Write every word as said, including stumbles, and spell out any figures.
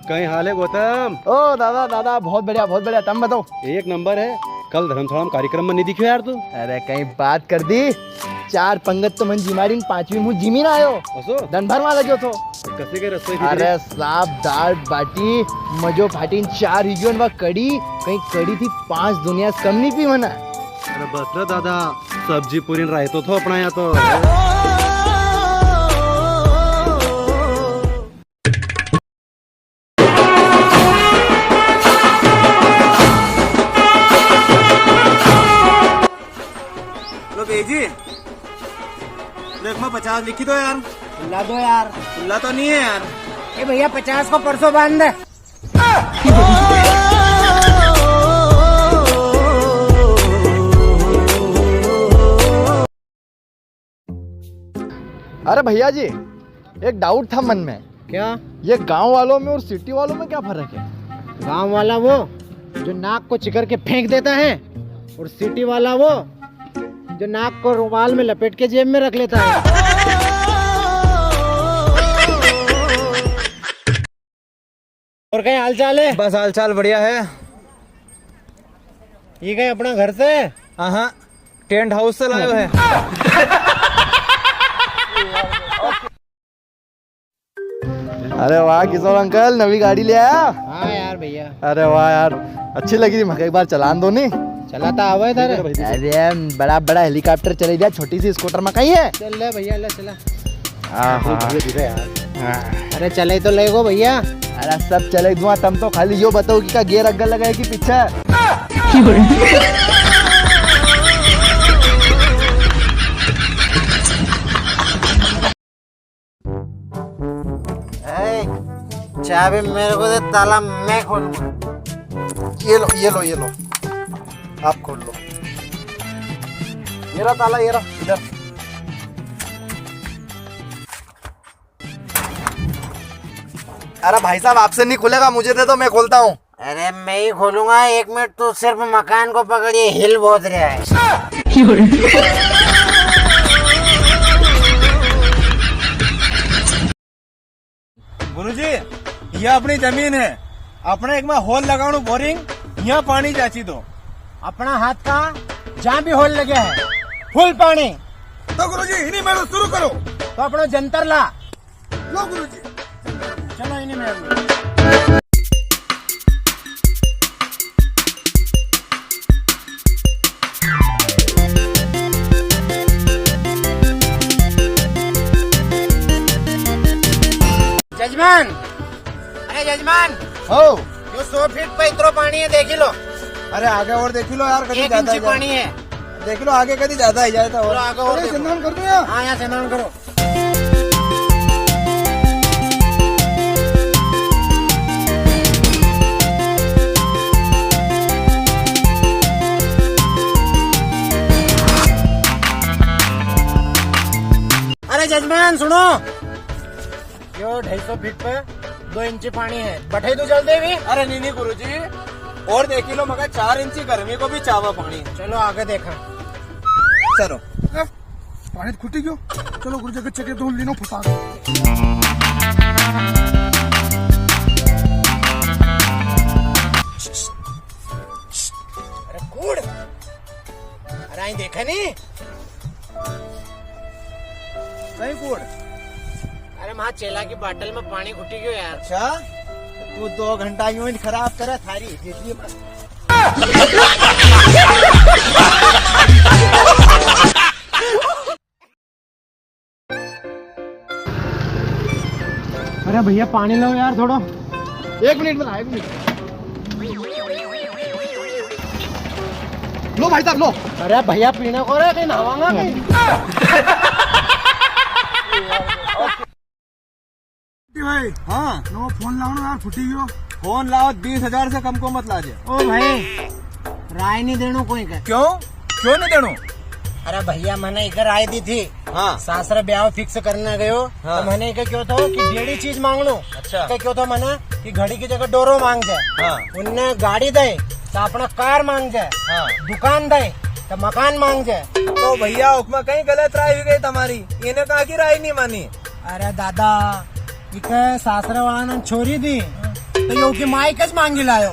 कई हाल है गौतम? ओ दादा, दादा, बहुत बढ़िया, बहुत बढ़िया। तम बताओ। एक नंबर है। कल धर्मशाला में कार्यक्रम में नी दिख्यो यार तू। अरे, कई बात कर दी। चार पंगत तो मन जिमाड़ी न, पांचवी मु जिमी ना आयो। असो? दन भर वहां लग्यो थो। कसे के रसोई थी अरे तेरी? साहब, दाल बाटी, मजो फाटी न चार ही गयो न वा कड़ी, कई कड़ी थी पांच दुनिया से कम नी पी मना। अरे बस रे दादा, सब्जी पूरी न रायतो थो अपना यहाँ तो। लो बेजी, देख मैं पचास लिखी दो यार। खुला दो यार। खुला तो नहीं है यार। ए भैया, पचास को परसों बांध दे। अरे भैया जी, एक doubt था मन में। क्या? ये गांव वालों में और city वालों में क्या फर्क है? गांव वाला वो जो नाक को चिकर के फेंक देता है, और city वाला वो जो नाक को रुमाल में लपेट के जेब में रख लेता है। और कई हाल चाल है? बस हाल चाल बढ़िया है। ये कई अपना घर से? हाँ हाँ, टेंट हाउस से लायो है। अरे वाह किशोर अंकल, नवी गाड़ी ले आया? हाँ यार भैया। अरे वाह यार, अच्छी लगी री मके, एक बार चलान दो नी। चलाता आवे थारे? अरे बड़ा बड़ा helicopter चले जा, छोटी सी scooter में कई है। चल ले भैया, ले चला। हाँ, हाँ। धीरे धीरे यार। हाँ। अरे चले तो लेगो भैया। अरे सब चले दुआ, तम तो खाली यो बताओ कि का gear अग्गे लगा है कि पीछे? ए, चाबी मेरे को दे, ताला मैं खोलूंगा। ये लो, ये लो, ये लो, आप खोल लो। ये रहा ताला, ये रहा, इधर। अरे भाई साहब, आपसे नहीं खुलेगा, मुझे दे दो, मैं खोलता हूँ। अरे मैं ही खोलूंगा, एक मिनट, तू सिर्फ मकान को पकड़, ये हिल बहुत रहा है। गुरुजी, ये अपनी जमीन है, अपने एक में होल लगाणू बोरिंग, यहाँ पानी जाची दो। अपना हाथ का जहाँ भी होल लगे है, फुल पानी। तो गुरुजी, इन्हीं में शुरू करो। तो अपनो जंतर ला। लो गुरुजी। चलो इन्हीं में। जजमान, अरे जजमान। हो। यो सौ फीट पे इतरो पानी है, देखी लो। अरे आगे और देखी लो यार, कदी एक ज्यादा इंची पानी है। देखी लो आगे कदी ज्यादा ही जाए तो। चलो आगे और अरे देखो। स्नान कर दो यार। हाँ, यहाँ स्नान करो। अरे जजमान सुनो, यो ढाई सौ फीट पे दो इंची पानी है, बठाई दो जल्दी भी। अरे नी नी गुरुजी, और देखी लो, मगर चार इंची गर्मी को भी चावा पानी। चलो आगे देखा। चलो। पानी तो खुटी गयो। चलो गुरु जी के चके तो लीनो फुटा। अरे कूड़। अरे आई देखा नी। कई कूड़। अरे मां चेला की बाटल में पानी खुटी गयो यार। अच्छा, तू दो घंटा यूं ही खराब करे थारी जिंदगी में। अरे भैया पानी लो यार थोड़ो। एक मिनट में, एक मिनट। लो भाई साहब लो। अरे भैया पीने को रे, कई नहावांगा कई। भाई। हाँ। नवो फोन लावणो यार, फुटी गयो। फोन लाओ, बीस हजार से कम को मत लाजे। ओ भाई, राय नी देणो कोई के। क्यों? क्यों नी देणो? अरे भैया, मने एक राय दी थी। हाँ। सासरे ब्याव fix करने गयो, हाँ। तो मने एक क्यो थो कि डेढ़ी चीज मांग लो। अच्छा। तो क्यो थो मने कि घड़ी की जगह डोरो मांग जाए। हाँ। उनने गाड़ी दे, तो अपना कार मांग जाए। हाँ। दुकान दे, तो मकान मांग जाए। तो भैया, उकमा कई गलत राय हुई गई तमारी। इने कहा की राय नी मानी। अरे दादा, इके सासरे वाला ने छोरी दी, तो यो के माई कस मांगी लायो।